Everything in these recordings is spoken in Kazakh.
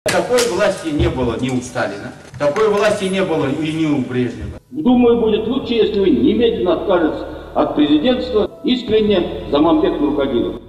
Такой власти не было ни у Сталина, такой власти не было и ни у Брежнева. Думаю, будет лучше, если вы немедленно откажетесь от президентства. Искренне, Заманбек Нуркадилов.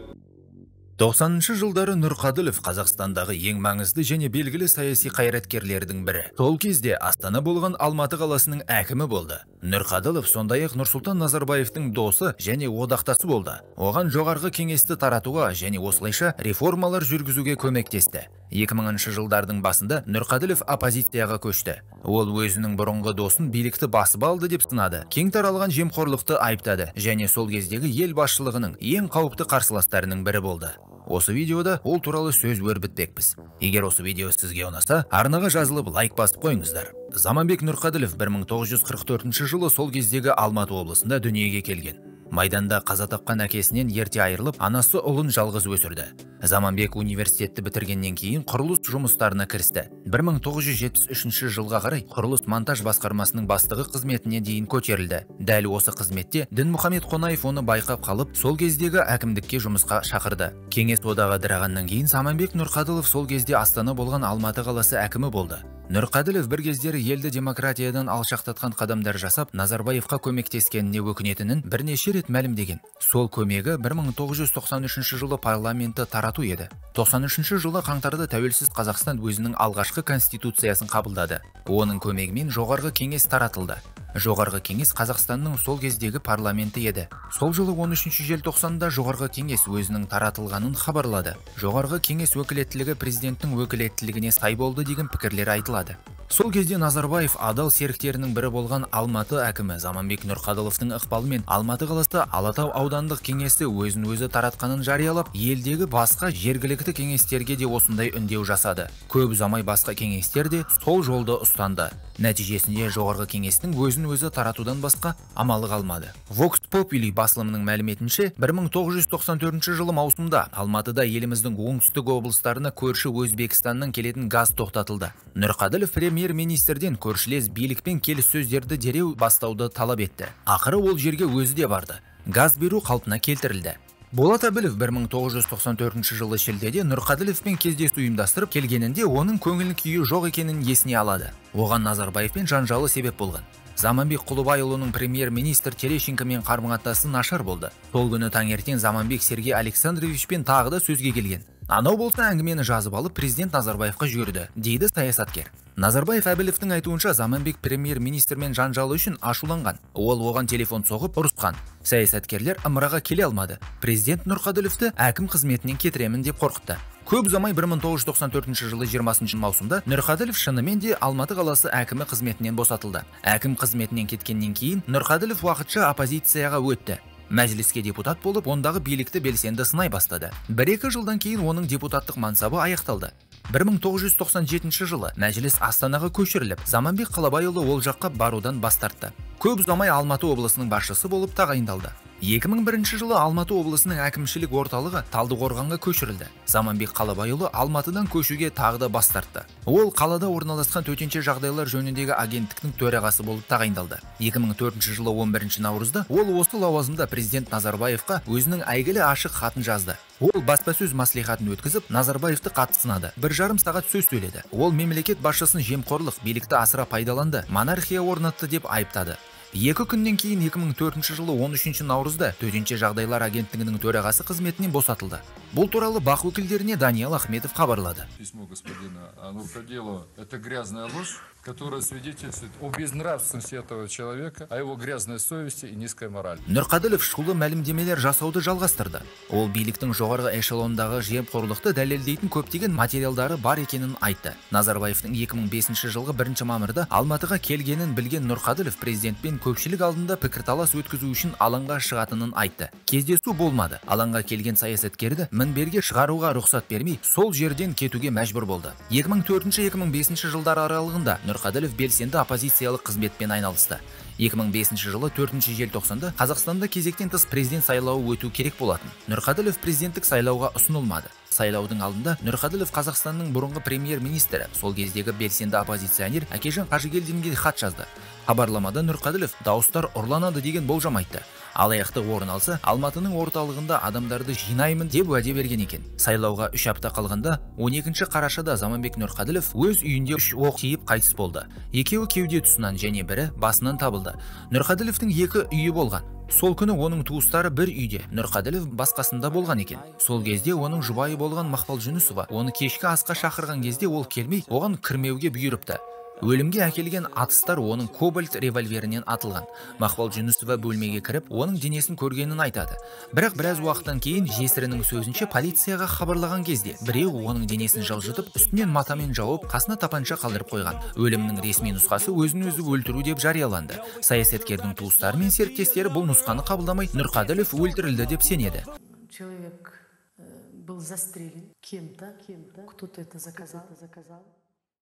90-шы жылдары Нұрқаділов Қазақстандағы ең маңызды және белгілі саяси қайраткерлердің бірі. Сол кезде Астана болған Алматы қаласының әкімі болды. Нұрқаділов сондай-ақ Нұрсұлтан Назарбаевтың досы және одақтасы болды. Оған жоғарғы кеңесті таратуға және осылайша реформалар жүргізуге көмектесті. 2000-шы жылдардың басында Нұрқаділов оппозицияға көшті. Ол өзінің бұрынғы досын билікті басып алды деп сынады. Кең таралған жемқорлықты айыптады және сол кездегі ел басшылығының ең қауіпті қарсыластарының бірі болды. Осы видеода ол туралы сөз өрбітпекпіз. Егер осы видео сізге ұнаса, арнаға жазылып лайк басып қойыңыздар. Заманбек Нұрқаділов 1944 жылы сол кездегі Алматы облысында дүниеге келген. Майданда қаза тапқан әкесінен ерте айырылып, анасы ұлын жалғыз өсірді. Заманбек университетті бітіргеннен кейін құрылыс жұмыстарына кірісті. 1973 жылға қарай құрылыс монтаж басқармасының бастығы қызметіне дейін көтерілді. Дәл осы қызметте Дінмұхамед Қонаев оны байқап қалып, сол кездегі әкімдікке жұмысқа шақырды. Кеңес одағы ыдырағаннан кейін Заманбек Нұрқаділов сол кезде Астана болған Алматы қаласы әкімі болды. Нұрқаділов бір кездері елді демократиядан алшақтатқан қадамдар жасап, Назарбаевқа көмектескеніне өкінетінін бірнеше рет мәлімдеген. Сол көмегі 1993 жылы парламентті тарату еді. 93 жылы қаңтарда тәуелсіз Қазақстан өзінің алғашқы конституциясын қабылдады. Оның көмегімен жоғарғы кеңес таратылды. Жоғарғы кеңес Қазақстанның сол кездегі парламенті еді. Сол жылы 13 желтоқсанда жоғарғы кеңес өзінің таратылғанын хабарлады. Жоғарғы кеңес өкілеттілігі президенттің өкілеттілігіне сай болды деген пікірлер айтылады. Сол кезде Назарбаев адал серіктерінің бірі болған Алматы әкімі Заманбек Нұрқаділовтың ықпалымен Алматы қаласы Алатау аудандық кеңесі өзін өзі таратқанын жариялап, елдегі басқа жергілікті кеңестерге де осындай үндеу жасады. Көп ұзамай басқа кеңестер де сол жолды ұстанды. Нәтижесінде жоғарғы кеңестің өзін өзі таратудан басқа амалы қалмады. Vox Populi басылымының мәліметінше, 1994 жылы маусымда Алматыда еліміздің оңтүстік облыстарына көрші Өзбекстаннан келетін газ тоқтатылды. Нұрқаділов премьер-министрден көршілес билікпен келіссөздерді дереу бастауды талап етті. Ақыры ол жерге өзі де барды. Газ беру қалпына келтірілді. Болат Әбілов 1994 жылы шілдеде Нұрқаділовпен кездесу ұйымдастырып келгенінде оның көңіл күйі жоқ екенін есіне алады. Оған Назарбаевпен жанжалы себеп болған. Заманбек Құлыбайұлының премьер-министр Терещенкомен қарым-қатынасы нашар болды. Сол күні таңертең Заманбек Сергей Александровичпен тағы да сөзге келген. Анау болса әңгімені жазып алып президент Назарбаевқа жүгірді, дейді саясаткер. Назарбаев Әбіловтің айтуынша Заманбек премьер-министрмен жанжалы үшін ашуланған. Ол оған телефон соғып ұрысқан. Саясаткерлер ымыраға келе алмады. Президент Нұрқаділовті әкім қызметінен кетіремін деп қорқытты. Көп ұзамай 1994 жылы 20 маусымда Нұрқаділов шынымен де Алматы қаласы әкімі қызметінен босатылды. Әкім қызметінен кеткеннен кейін Нұрқаділов уақытша оппозицияға өтті. Мәжіліске депутат болып, ондағы билікті белсенді сынай бастады. Бір-екі жылдан кейін оның депутаттық мансабы аяқталды. 1997 жылы мәжіліс Астанаға көшіріліп, Заманбек Қалабайұлы ол жаққа барудан бас тартты. Көп ұзамай Алматы облысының басшысы болып тағайындалды. 2001 жылы Алматы облысының әкімшілік орталығы Талдықорғанға көшірілді. Заманбек Қалабайұлы Алматыдан көшуге тағы да бас тартты. Ол қалада орналасқан төтенше жағдайлар жөніндегі агенттіктің төрағасы болып тағайындалды. 2004 жылы 11 наурызда ол осы лауазымда президент Назарбаевқа өзінің әйгілі ашық хатын жазды. Ол баспасөз мәслихатын өткізіп, Назарбаевты қатты сынады. 1,5 сағат сөз сөйледі. Ол мемлекет басшысын жемқорлық, билікті асыра пайдаланды, монархия орнатты деп айыптады. Екі күннен кейін 2004 жылы 13 наурызда төтенше жағдайлар агенттігінің төрағасы қызметінен босатылды. Бұл туралы БАҚ өкілдеріне Даниал Ахметов хабарлады. Письмо господина Нуркадилова – это грязная ложь, которая свидетельствует о безнравственности этого человека, о его грязной совести и низкой морали. Нұрқаділов шулы мәлімдемелер жасауды жалғастырды. Ол биліктің жоғарғы эшелондағы жемқорлықты дәлелдейтін көптеген материалдары бар екенін айтты. Назарбаевтың 2005 жылғы 1 мамырда Алматыға келгенін білген Нұрқаділов президентпен көпшілік алдында пікірталас өткізу үшін алаңға шығатынын айтты. Кездесу болмады. Алаңға келген саясаткерді мінберге шығаруға рұқсат бермей, сол жерден кетуге мәжбүр болды. 2004-2005 жылдар аралығында Нұрқаділов белсенді оппозициялық қызметпен айналысты. 2005 жылы 4 желтоқсанда Қазақстанда кезектен тыс президент сайлауы өту керек болатын. Нұрқаділов президенттік сайлауға ұсынылмады. Сайлаудың алдында Нұрқаділов Қазақстанның бұрынғы премьер-министрі, сол кездегі белсенді оппозиционер Әкежан Қажыгелдинге хат жазды. Хабарламада Нұрқаділов дауыстар ұрланады деген болжам айтты. Алаяқтық орын алса, Алматының орталығында адамдарды жинаймын деп уәде берген екен. Сайлауға 3 апта қалғанда 12 қарашада Заманбек Нұрқаділов өз үйінде 3 оқ тиіп қайтыс болды. Екеуі кеуде тұсынан және бірі басынан табылды. Нұрқаділовтің 2 үйі болған. Сол күні оның туыстары бір үйде, Нұрқаділов басқасында болған екен. Сол кезде оның жұбайы болған Мақпал Жүнісова оны кешкі асқа шақырған кезде ол келмей, оған кірмеуге бұйырыпты. Өлімге әкелген атыстар оның кобальт револьверінен атылған. Мақпал Жүнісова бөлмеге кіріп, оның денесін көргенін айтады. Бірақ біраз уақыттан кейін жесірінің сөзінше полицияға хабарлаған кезде біреу оның денесін жылжытып, үстінен матамен жауып, қасына тапанша қалдырып қойған. Өлімнің ресми нұсқасы өзін өзі өлтіру деп жарияланды. Саясаткердің туыстары мен серіктестері бұл нұсқаны қабылдамай, Нұрқаділов өлтірілді деп сенеді. Человек был застрелен кем-то, кто-то это заказал.